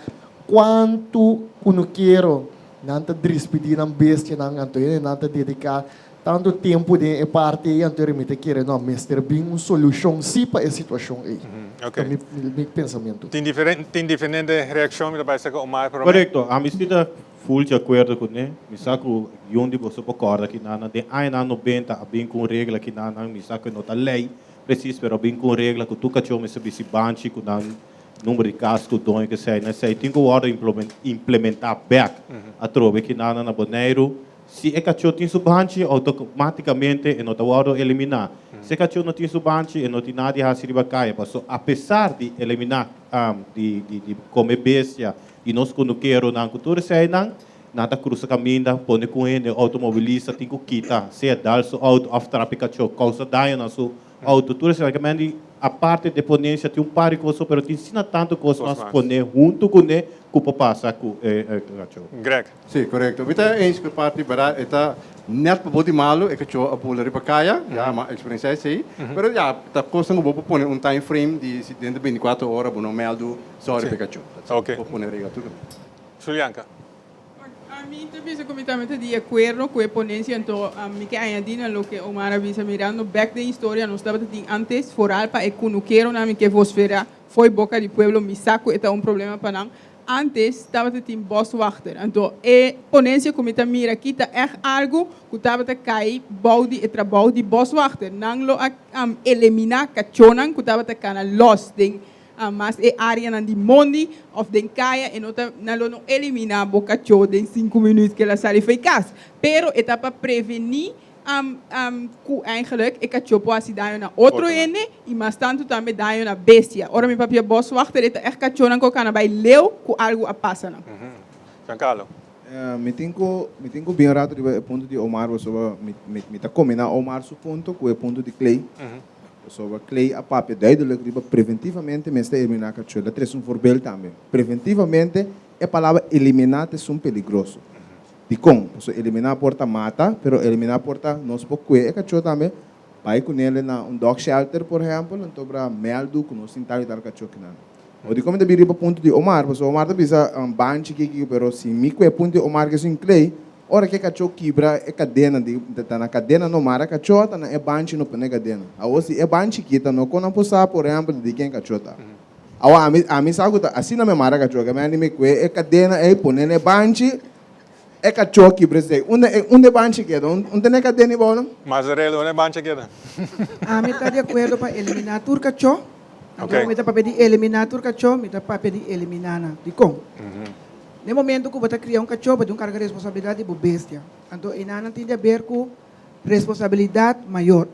Kuantu kunukero nan ta drispidí nan bestianan, anto hende nan ta dediká tantu tempu den e parti ei, anto mi ta kere no, mester bin un solushon sí pa e situashon ei. Ta mi mi pensamentu. Tin diferente tin diferente reakshon, mi ta bai saka Omar promé. Korekto, ami si ta ful di akuerdo kuné. Mi sa ku yun di boso por kòrda kinanan den añanan nobenta a bin ku un regla kinanan, mi sa ku e no ta lei presis, pero a bin ku un regla ku tur kachó mester bisti banchi ku nan Number di kas ku doño ke esei na esei tin ku wòrdu implementá bèk atrobe kinana na Boneiru. Si e kachó tin su banchi outomátikamente e no ta wòrdu eliminá. Si e kachó no tin su banchi e no tin nada di hasi riba kaya paso apesar di eliminá di di kome bestia di nos kunukeronan ku tur eseinan nan ta krusa kaminda pone ku hende outomobilista tin ku kita sea dal su outo òf trapa e kachó kousa daño na su Auto, tur esaki men di aparte de ponencia tin un par di cos pero tin asina tanto cos mas pone hunto cune cu por pasa cu e cacho. Greg. Si, corecto. Mi ta eens cu e parti berdad e ta net pa bo di malo e cacho a bula riba caya, ya mi a experiencia esey, pero ya ta cosnan cu bo por pone un time frame di si dentro binticuatro ora bo no meldu sorry pa e cacho. Ok. Bo por pone regla tur caminda. Julianka. Ami ta bisa ku mi tambe ta di akuerdo ku e ponensia, anto mi ke añadí na loke Omar a bisa, mirando bèk den historia nos tabata tin antes foral pa e kunukeronan, mi ke vosferá fo'i boka di pueblo, mi sa ku e ta un problema pa nan, antes tabata tin boswachter, anto e ponensia ku mi ta mira aki ta ègt algu ku tabata kai bou di e trabou di boswachter, nan lo a eleminá kachónan ku tabata kana lòs den Mas e areanan di mondi of den kaya e no ta nan lo no eliminá bo kachó den sinku minuut ku el a sali fo'i kas. Pero e ta pa prevení ku eigenlijk e kachó por hasi daño na otro hende i mas tantu tambe daño na bestia. Ora mi papia boswachter e ta ègt kachónan ku a kana bai leu ku algu a pasa nan. Giancarlo. Mi tin ku mi tin ku bin un rato riba e punto di Omar pasobra mi mi ta kombiná Omar su punto ku e punto di Clay. Pasobra Clay a papia duidelijk riba preventivamente mester eliminá kachó. El a trese un voorbeeld tambe. Preventivamente, e palabra eliminá ta esun peligroso. Dikon? Pasobra eliminá por ta mata, pero eliminá por ta nos por kue e kachó tambe, bai kunele na un dog shelter, por ehèmpel, anto bra mèldu ku nos tin tal i tal kachó kinan. Bo dikon mi ta bira riba punto di Omar? Pasobra Omar ta bisa banchi kiki, pero si mi kue punto di Omar ke esun Clay, Ora ku e kachó kibra e kadena di ta na kadena no mara kachó ta na e banchi no pone kadena. Awor si e banchi kita no kon nan por sa por ehèmpel di ken kachó ta. Awor ami ami sa ku ta asina mi a mara kachó ke mi kue e kadena ei pone na e banchi e kachó kibra esei. Unda e unda e banchi keda? Un tene kadena ei bou nan? Mazarelo unda e banchi keda? Ami ta di akuerdo pa eliminá tur kachó. Anto mi ta papia di eliminá tur kachó mi ta papia di eliminá nan. Dikon? Na e momento ku bo ta kria un kachó, bo tin un karga responsabilidat di bo bestia. Anto einan tin di aber ku responsabilidat mayor.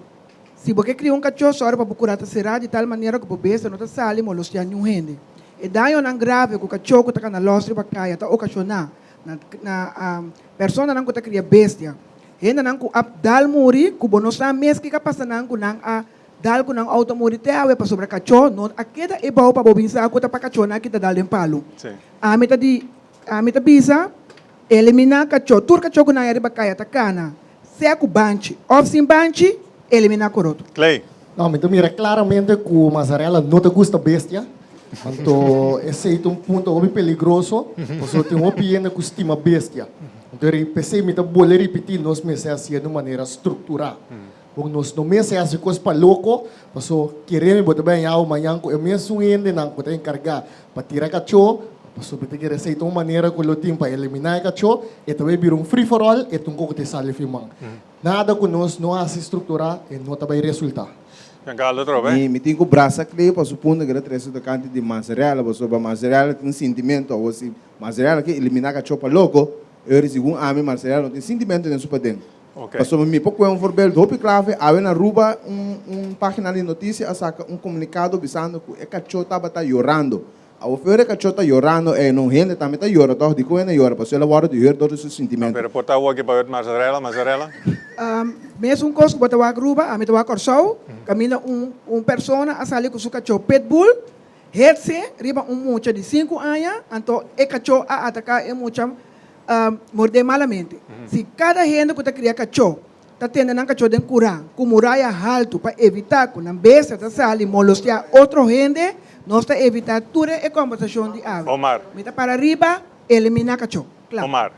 Si bo ke kria un kachó, sòru pa bo kurá ta será di tal manera ku bo bestia no ta sali molostiá niun hende. E dañonan grave ku kachó ku ta kana lòs riba kaya ta okashoná. Na na personanan ku ta kria bestia. Hendenan ku a dal muri ku bo no sa mes kiko a pasa nan ku nan a dal ku nan outo muri te awe pasobra kachó no a keda ebou pa bo bin sa ku ta pa kachónan a kita dal den palu. Ami ta di ami ta bisa eliminá kachó tur kachó ku nan a riba kaya ta kana sea ku banchi òf sin banchi eliminá koroto. Clay. No, mi ta mira claramente cu Mazzarella no ta gusta bestia. Anto esey ta un punto hopi peligroso, pasobra tin hopi hende cu stima bestia. Anto p'esey mi ta bolbe ripiti, nos mester hacié di un manera structura. Bo nos no mester haci cos pa loco, pasobra kere mi bo ta bay haña mañan cu e mesun hendenan cu ta encarga pa tira cachó, pasobra mi ta kere esey ta un manera cu lo tin pa elimina e cachó, e ta bay bira un free for all, e ta un coco ta sali firman. Nada ku nos no hasi strukturá e no ta bai resultá. Giancarlo atrobe. Mi mi tin ku brasa Cleo pa su punto ku el a trese tokante di Mazzarella pasobra Mazzarella tin sintimentu awor si Mazzarella ke eliminá kachó pa loko e ora segun ami Mazzarella no tin sintimentu den su paden pasobra mi por kue un voorbeeld hopi klave awe na Aruba un un pagina di notisia a saka un komunikado bisando ku e kachó tabata yorando Awor fuera e kachó ta yorando ei no hende tambe ta yora tòg? Dikon hende yora? Pasobra el a wòrdu di hür dor di su sintimentu. Pero por ta awor ke pa hùrt Mazzarella, Mazzarella? Mesun kos ku bo ta wak Aruba, ami ta wak Kòrsou, kaminda un un persona a sali ku su kachó pitbull, hetse riba un mucha di sinku aña, anto e kachó a ataká e mucha mord'é malamente. Si kada hende ku ta kria kachó ta tende nan kachó den kurá ku muraya haltu pa evitá ku nan bestia ta sali molostiá otro hende, nos ta evitá tur e kòmbersashon di awe. Omar. Mi ta para riba eliminá kachó. Kla. Omar.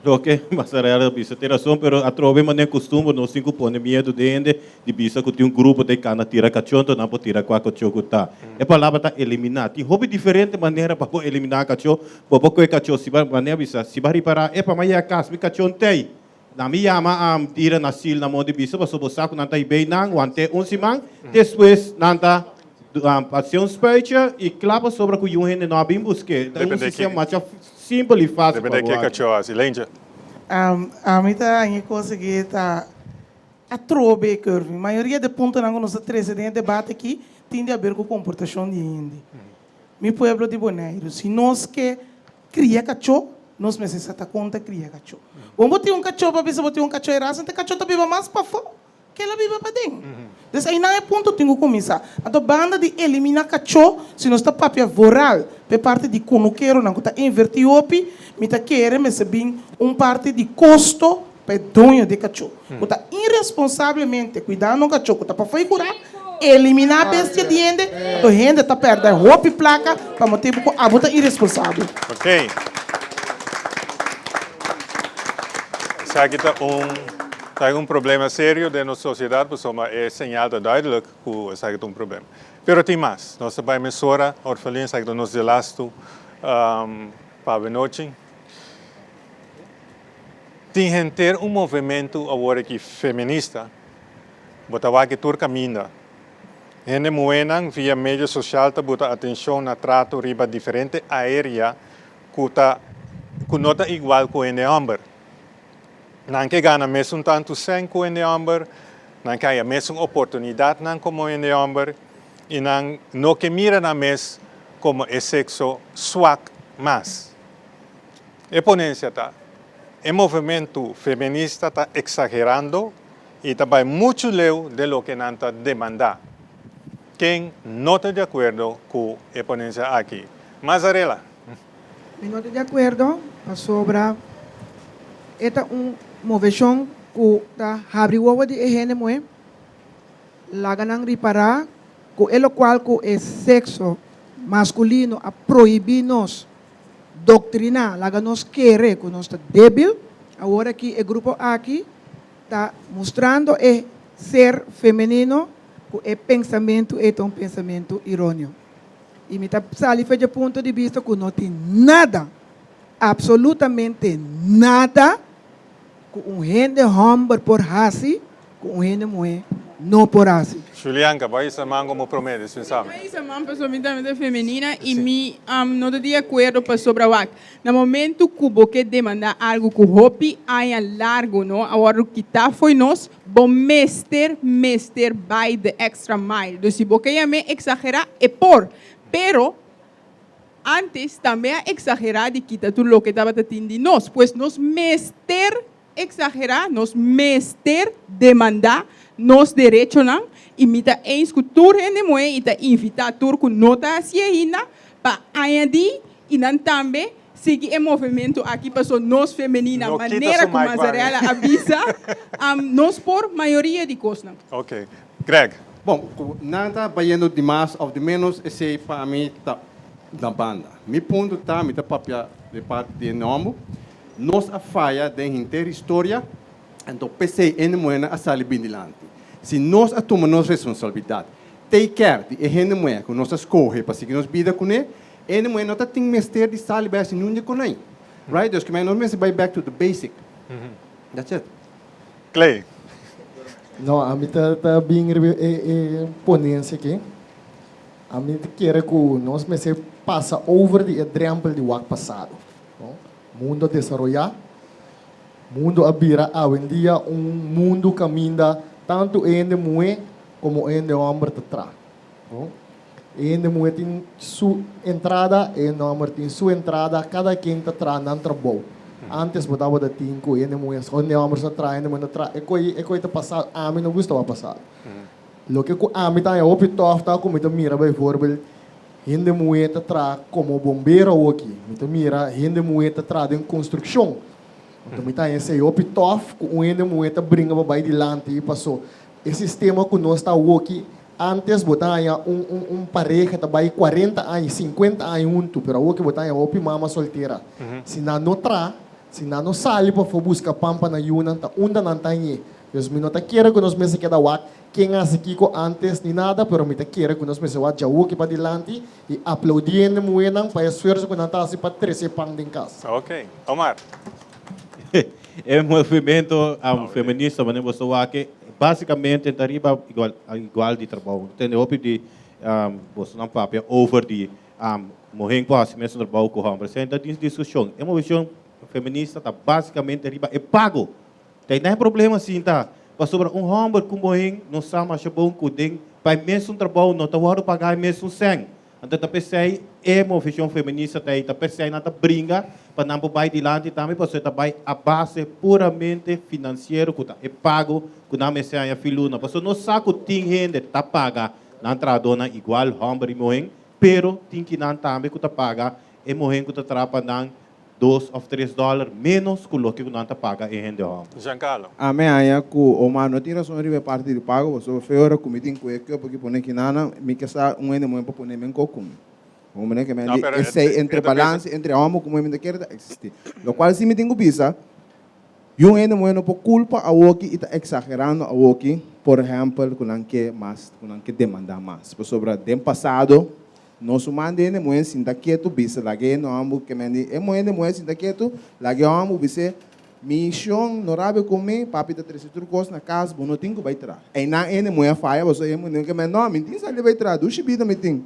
Loke Mazzarella a bisa tin rason, pero atrobe manera kustumber nos tin ku pone miedu den hende di bisa ku tin un grupo ta e kana tira kachó, anto nan por tira kua kachó ku ta. E palabra ta eliminá. Tin hopi diferente manera pa bo eliminá kachó. Bo por kohe kachó si bo, manera a bisa, si bo a ripará, epa, mi a yega kas, mi kachó n'tei. Nan mi yama a tira na sil na mon di bisa pasobra bo sa ku nan ta hib'ei nan want'é un siman, despues nan ta hasié un spuitje i kla pasobra ku yun hende no a bin busk'é. Ta un sistema masha simpel i fásil pa Depende bo ke hasi. kachó hasi. Leentje. Ami ta haña e kos aki ta atrobe, Kervin. Mayoria di e puntonan ku nos a trese den e debate aki tin di aber ku komportashon di hende. Mi pueblo di Boneiru, si nos ke Kria kachó, nos mester sa ta kon ta kria kachó. Bon bo tin un kachó pa bisa bo tin un kachó e rasa, enta kachó ta biba mas pafó ke el a biba paden. Des einan e punto tin ku kuminsá. Anto banda di eliminá kachó, si nos ta papia vooral pa e parti di kunukeronan ku ta invertí hopi, mi ta kere mester bin un parti di kosto pa e doño di e kachó ku ta iresponsablemente kuidando un kachó ku ta pafó i kurá, eliminá bestia di hende, anto hende ta pèrdè hopi plaka pa motibu ku abo ta iresponsabel. Ok. Esaki ta un ta un problema serio den nos sosiedat pasobra e señal ta duidelijk ku esaki ta un problema. Pero tin mas. Nos ta bai mesora, Orfelin, esaki ta nos delastu pa awenochi. Tin henter un movementu awor aki feminista, bo ta wak e tur kaminda. Hende muhénan via medio sosial ta buta atenshon na trato riba diferente aeria ku ta ku no ta igual ku hende hòmber. Nan ke gana mesun tantu sèn ku hende hòmber, nan ke haña mesun oportunidatnan komo hende hòmber i nan no ke mira nan mes komo e sekso swak mas. E ponencia ta, E movementu feminista ta exagerando y ta bay muchu leu den loke nan ta demanda. Ken no ta di acuerdo cu e ponencia aki? Mazzarella. Mi no ta di acuerdo pasobra e ta un movecion cu ta habri wowo di e hende muhe, laga nan ripara cu e locual cu e sexo masculino a prohibi nos Doctrina, laga nos kere cu nos ta debil, awor aki e grupo aki ta mustrando e ser femenino cu e pensamento ey ta un pensamento ironio. Y mi ta sali fe dje punto di bista cu no tin nada, absolutamente nada cu un hende homber por haci cu un hende muhe no por haci. Julianka, bo a hisa man como prome, dispensame. Mi a hisa man pasobra mi tambe ta femenina y mi no ta di acuerdo pasobra wak, na momento cu bo ke demanda algo cu hopi aña largo no a wordo kita fo'i nos, bo mester mester bay the extra mile. Dus si bo ke yam'e exagera, e por, pero. Antes tambe a exagera di kita tur loke tabata tin di nos. Pues nos mester exagera, nos mester demanda nos derechonan y mi ta eens cu tur hende muhe y ta invita tur cu no ta haci ainda pa añadi y nan tambe sigui e movemento aki paso nos femenina No kita manera su cu mic pa mi. Mazarella a bisa nos por mayoria di cosnan. Ok. Greg. Bon, ku nan ta bayendo di mas òf di ménos esei pa mi ta na banda. Mi punto ta, mi ta papia di parti di e nòmber, nos a faya den henter historia, anto p'esei hende muhénan a sali bin dilanti. Si nos a tuma nos responsabilidat, take care di e hende muhé ku nos a skohe pa sigui nos bida kuné, e hende muhé no ta tin mester di sali bai hasi niun di konai. Right? Dus ku nos mester bai back to the basic. That's it. Clay. No, ami ta ta bin riba e e ponencia aki. Ami ta kere ku nos mester pasa over di e drempel di wak pasado. No? Mundo a desaroyá, mundo a bira awendia un mundu kaminda tantu e hende muhé komo e hende hòmber ta traha. No? E hende muhé tin su entrada, e hende hòmber tin su entrada, kada ken ta traha nan trabou. Ántes bo tabata tin ku hende muhé, hende hòmber sa traha, hende muhé no traha. E koi, e koi ta pasado, ami no gusta wak pasado. Loke ku ami ta haña hopi tòf ta ku mi ta mira baivoorbeeld hende muhé ta traha komo bombero awoki, mi ta mira hende muhé ta traha den konstrukshon. Anto mi ta haña esei hopi tòf ku un hende muhé ta bringa pa bai dilanti paso e sistema ku nos ta awoki Antes bo ta haña un un un pareha ta bai cuarenta aña, cincuenta aña huntu, pero awoki bo ta haña hopi mama soltera. Si nan no tra, si nan no sali pafó buska pan pa nan yunan, ta unda nan ta hañ'é. Dus mi no ta kere ku nos mester keda wak ken hasi kiko antes ni nada, pero mi ta kere ku nos mester wak djawoki padilanti i aplaudí hende muhénan pa e esfuerso ku nan ta hasi pa trese pan den kas. Ok. Omar. E movimento feminista manera bo ta wak e basicamente ta riba igual igual di trabou. Tende hopi di bosonan papia over di muher ku hasi mesun trabou ku homber. Esei ta discusion. E movishon feminista ta basicamente riba e pago. Ta e nan problema sinta pasobra un homber ku muher no sa masha bon ku den pa e mesun trabou no ta wordo paga e mesun sèn. Anto ta p'esei e movishon feminista ta ei, ta p'esei nan ta bringa pa nan por bai dilanti tambe pasobra e ta bai a base puramente finansiero ku ta e pago ku nan mester haña fi luna. Pasobra nos sa ku tin hende ta paga nan trahadónan igual, hòmber i muhén, pero tin kinan tambe ku ta paga e muhén ku ta traha pa nan dos òf tres dòler ménos ku loke ku nan ta paga e hende hòmber. Giancarlo. Ami haña ku Omar no tin rason riba e parti di pago pasobra fe ora ku mi tin ku e keup aki pone kinana mi ke sa un hende muhé pa pone men kok ku mi. Bo mira ke mi a di esei entre balanse entre hòmber ku muhé mi ta kere ta eksistí. Lokual si mi tin ku bisa yu hende muhé no por kulpa awoki i ta eksagerando awoki por ehèmpel ku nan ke mas ku nan ke demandá mas pasobra den pasado Nos un manda hende muhé sinta ketu bisa laga e hòmber ke men di e muhé hende muhé sinta ketu laga e hòmber bis'é mi shon no rabia ku mi papi ta trese tur kos na kas bo no tin ku bai traha einan hende muhé a faya pasobra e muhé ke men no mi tin sali bai traha dushi bida mi tin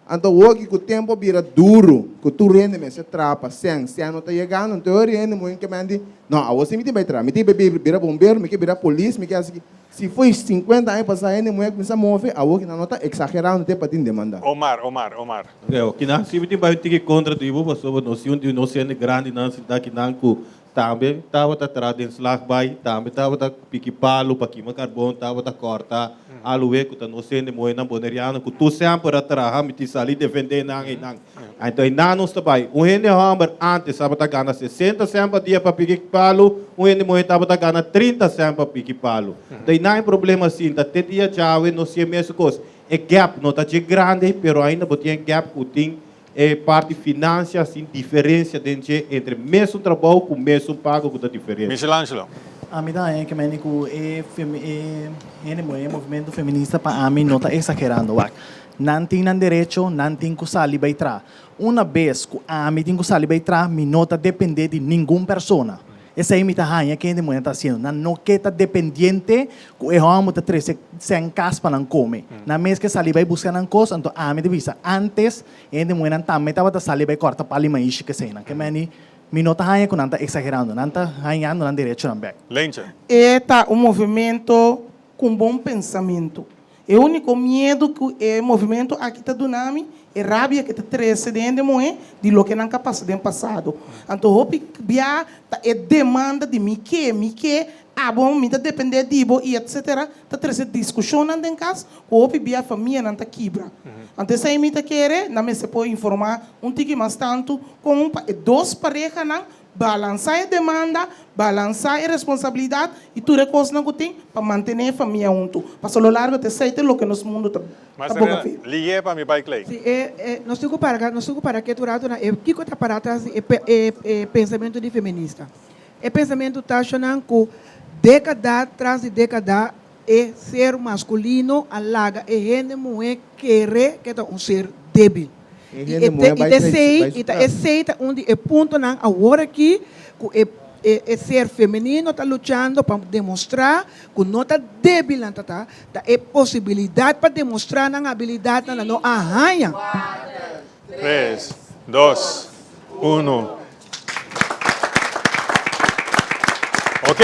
anto awoki ku tempu a bira duru ku tur hende mester traha pa sèn sèn no ta yegando anto e ora hende muhé ke men di no awor si mi tin bai traha mi tin bai bira bombero mi ke bira polis mi ke hasi Si foi 50 aña pasá hende muhé a kuminsá move, awor kinan no ta eksagerando te pa tin demandá. Omar, Omar, Omar. Leo, kinan si mi tin bai un tiki kontra di bo pasobra nos tin un di nos hende grandinan sintá kinan ku tambe tabata traha den slagbaai, tambe tabata piki palu pa kima karbon, tabata kòrta aluwe ku ta nos hende muhénan boneriano ku tur semper a traha, mi tin sali defendé nan einan. Anto einan nos ta bai. Un hende hòmber ántes tabata gana sesenta sèn pa dia pa piki palu, un hende muhé tabata gana trinta sèn pa piki palu. Anto einan e problema sinta. Te dia djawe nos tin e mesun kos. E gap no ta dje grandi, pero ainda bo tin e gap ku tin e parti finansia sin diferensia den dje entre mesun trabou ku mesun pago ku ta diferente. Michelangelo. Ami ta haña ke meni ku e e hende muhé, e movimento feminista pa ami no ta eksagerando wak. Nan tin nan derecho, nan tin ku sali bai traha. Una bes ku ami tin ku sali bai traha, mi no ta dependé di ningun persona. Esei mi ta haña ke hende muhé ta hasiendo. Nan no ke ta dependiente ku e hòmber ta trese sèn kas pa nan kome. Nan mes ke sali bai buska nan kos, anto ami ta bisa, antes e hende muhénan tambe tabata sali bai kòrta pali maishi keseinan. Ke meni mi no ta haña ku nan ta eksagerando. Nan ta hañando nan derechonan bèk. Leentje. E ta un movimento ku un bon pensamentu. E úniko miedu ku e movimentu aki ta duna mi, e rabia ku e ta trese den hende muhé di loke nan ka pasa den pasado. Anto hopi bia ta e demanda di mi ke, mi ke, abo, mi ta dependé di bo i etsetera ta trese diskushonnan den kas ku hopi bia famianan ta kibra. Anto esei mi ta kere nan mester por informá un tiki mas tantu kon pa e dos parehanan Balansá e demanda, balansá e responsabilidat i tur e kosnan ku tin pa mantené e famia huntu. Pasobra lo largo ta esei ta loke nos mundu ta boga Marcela, fe. lié pa mi bai klei. Si e e nos tin ku para nos tin ku para ketu ratu na e kiko ta para atras di e e e pensamentu di feminista. E pensamentu ta ashonan ku dékada tras di dékada e ser maskulino a laga e hende muhé kere ke ta un ser débil. E I hende e muhé te i bai ta trai esei bai su i ta tras. esei ta un di e puntonan awor aki ku e e e ser femenino ta luchando pa demostrá ku no ta débil nan ta ta, ta e posibilidat pa demostrá nan abilidatnan nan no a haña. Tres, dos, uno. Ok.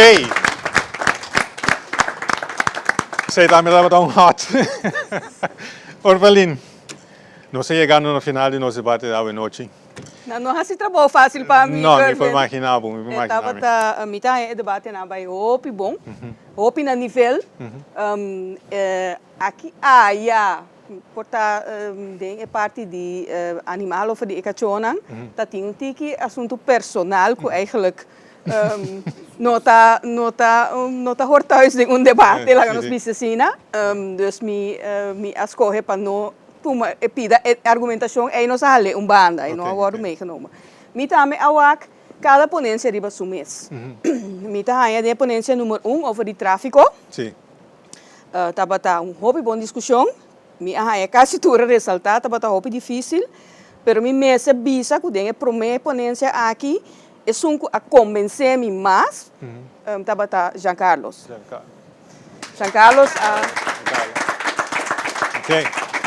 Esei tambe tabata un hot. Orvalin, nos a yegando na final di nos debate di awe nochi. Nan no hasi trabou fácil pa mi, No, mi por Kervin. imaginá bo, mi por E imaginá mi. tabata, mi ta haña e debatenan bai hopi bon, hopi na nivel. Aki aya por ta den e parti di animal of di e kachónan ta tin un tiki asuntu personal ku eigenlijk no ta no ta no ta hor thuis den un debate laga nos bisa asina. Dus mi mi a skohe pa no tuma e pida e argumentashon ei nos a hal'é un banda ei no a wòrdu meegenomen. Mi tambe a wak kada ponensia riba su mes. Mi ta haña den e ponensia number un over di tráfiko. Tabata un hopi bon diskushon. Mi a haña kasi tur a resaltá, tabata hopi difísil, pero mi mester bisa ku den e promé ponensia aki, esun ku a kombensé mi mas tabata Jean Carlos. Jean Carlos a.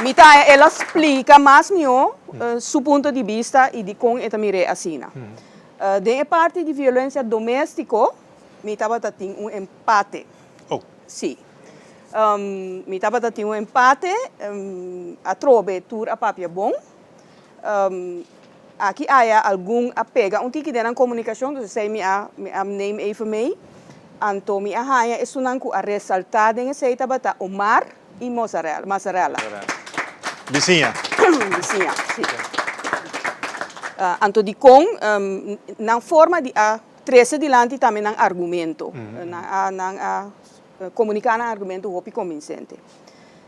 Mi ta haña el a splika mas mihó su punto di bista i dikon e ta mir'é asina. Den e parti di violensia doméstiko mi tabata tin un empate. Oh. Sí. Mi tabata tin un empate, atrobe tur a papia bon. Aki aya algun a pega un tiki den nan komunikashon, dus esei mi a mi a neem even mee. Anto mi a haña esunnan ku a resaltá den esei tabata Omar i Mozzarella, Mazzarella. Bisiña. Bisiña, sí. Anto dikon nan forma di a Trece dilanti tambe nan argumento. Nan a nan a comunica nan argumento hopi convincente.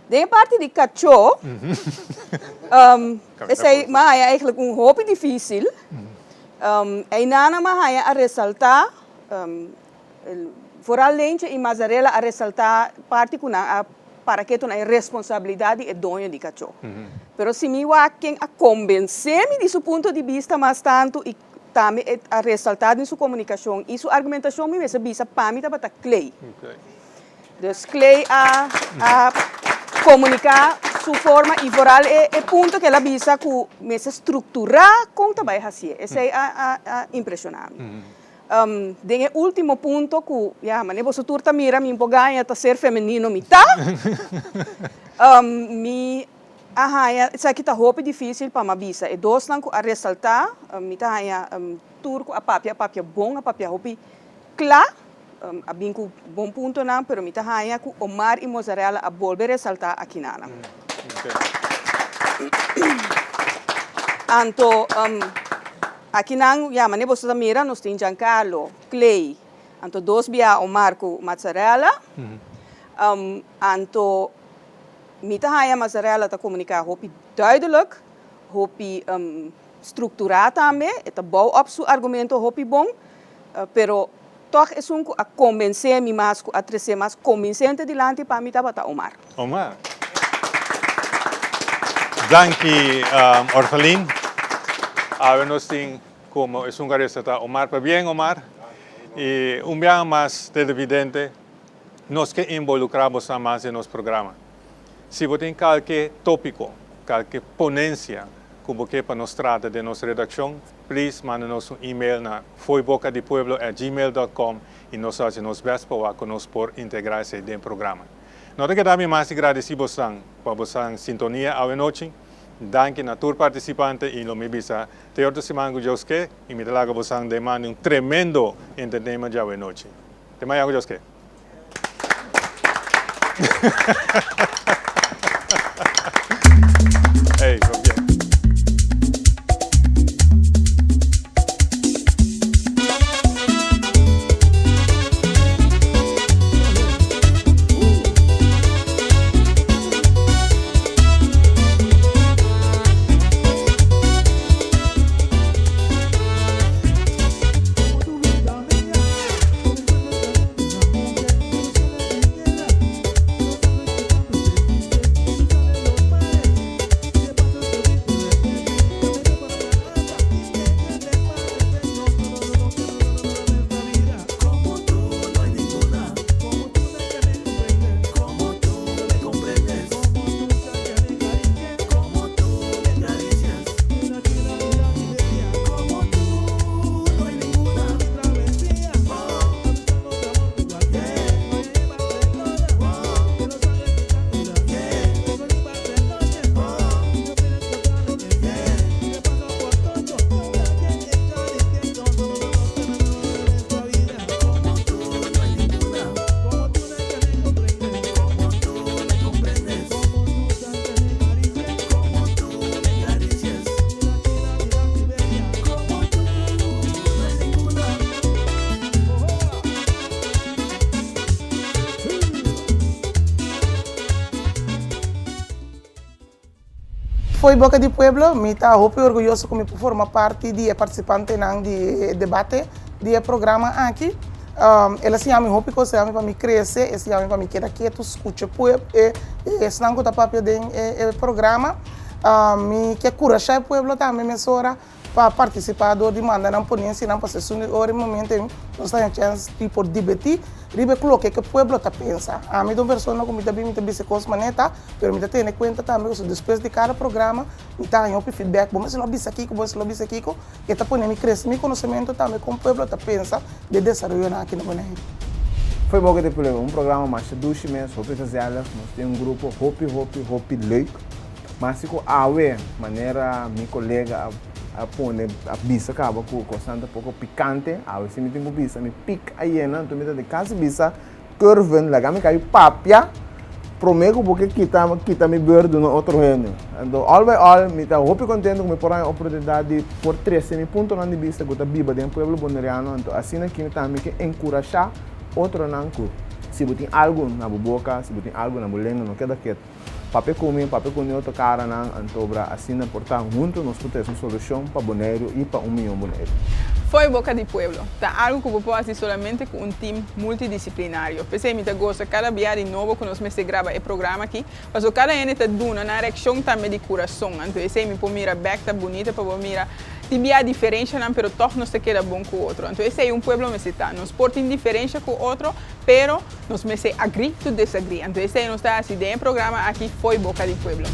Den e parti di cachó, esey m'a haya eigenlijk un hopi dificil. Eynana m'a haya a resalta, vooral Leentje y Mazarella a resalta parti cu nan a para ketu na e responsabilidad di e doño di cachó. Pero si mi wak ken a convence mi di su punto di bista mas tanto y Tambe e a resaltá den su komunikashon i su argumentashon mi mester bisa pa mi tabata Clay. Dus Clay a a komuniká su forma i vooral e e punto ku el a bisa ku mester strukturá kon ta bai hasié. Esei a a a impreshoná mi. Den e último punto ku ya manera boso tur ta mira mi por gaña ta ser femenino mi ta, mi A haña esaki ta hopi difísil pa mi a bisa. E dosnan ku a resaltá, mi ta haña tur ku a papia a papia bon, a papia hopi kla, a bin ku bon puntonan, pero mi ta haña ku Omar i Mozzarella a bolbe resaltá akinanan. Anto akinan, ya, manera boso ta mira, nos tin Giancarlo, Clay, anto dos bia Omar ku Mozzarella, anto. Mi ta haña Mazzarella ta komuniká hopi duidelijk, hopi strukturá tambe, e ta bou op su argumento hopi bon, pero tòg esun ku a kombensé mi mas, ku a tresé mas kombinsente dilanti pa mi tabata Omar. Omar. Danki Orphelin. Awe nos tin komo esun ku a resaltá Omar. Pabien Omar. I un biaha mas televidente. Nos ke involukrá boso mas den nos programa. Si bo tin kalke tópiko, kalke ponensia ku bo ke pa nos trata den nos redakshon, please manda nos un email na foibocadipueblo at gmail dot com i nos lo hasi nos bèst pa wak ku nos por integrá esei den programa. No ta keda mi mas di gradisí bosan pa bosan sintonia awe nochi. Danki na tur partisipante i lo mi bisa te otro siman ku Dios ke i mi ta laga bosan den man di un tremendo entertainment djawe nochi. Te mañan ku Dios ke. Hey, confia. Fo'i Boka di Pueblo, mi ta hopi orguyoso ku mi por forma parti di e partisipantenan di e debate di e programa aki. El a siña mi hopi kos, el a siña mi pa mi krese, el a siña mi pa mi keda ketu, skucha e esnan ku ta papia den e programa. Mi ke kurashá e pueblo tambe mesora pa partisipá dor di manda nan ponensianan pasobra esun di ora e momento ei nos ta haña chèns di por dibertí riba e loke ku e pueblo ta pensa. Ami ta un persona ku mi ta bin mi ta bisa e kos manera ta, pero mi ta tene kuenta tambe pasobra despues di kada programa mi ta haña hopi feedback, bo mester lo bisa kiko, bo mester lo bisa kiko, e ta pone mi krese mi konosementu tambe kon pueblo ta pensa di e desaroyonan aki na Boneiru. Fo'i Boka di Pueblo, un programa masha dushi mes, hopi gezellig, nos tin un grupo hopi hopi hopi leuk. Mas si ku awe, manera mi kolega a pone a bisa kaba ku kosnan ta poko pikante, awe si mi tin ku bisa mi pik a yena, anto mi ta di kasi bisa Curvin, laga mi kai papia prome ku bo ke kita kita mi beur duna otro hende. Anto all by all mi ta hopi kontento ku mi por haña oportunidat di por trese mi puntonan di bista ku ta biba den pueblo boneriano, anto asina ki mi tambe ke enkurashá otronan ku si bo tin algu na bo boka, si bo tin algu na bo lenga no keda ketu. Papia ku mi, papia ku ni otro karanan, antobra asina por ta huntu nos por trese un solushon pa Boneiru i pa un mihó Boneiru. Fo'i boka di pueblo ta algu ku bo por hasi solamente ku un tim multidisiplinario. P'esei mi ta gosa kada bia di nobo ku nos mester graba e programa aki, pasobra kada hende ta duna nan reakshon tambe di kurason. Anto esei mi por mira bèk ta bunita pa bo mira tin bia diferenshanan pero tòg nos ta keda bon ku otro. Anto esei un pueblo mester ta. Nos por tin diferensha ku otro pero. Nos mester agree to disagree. Anto esei nos ta hasi den e programa aki Fo'i Boka di Pueblo.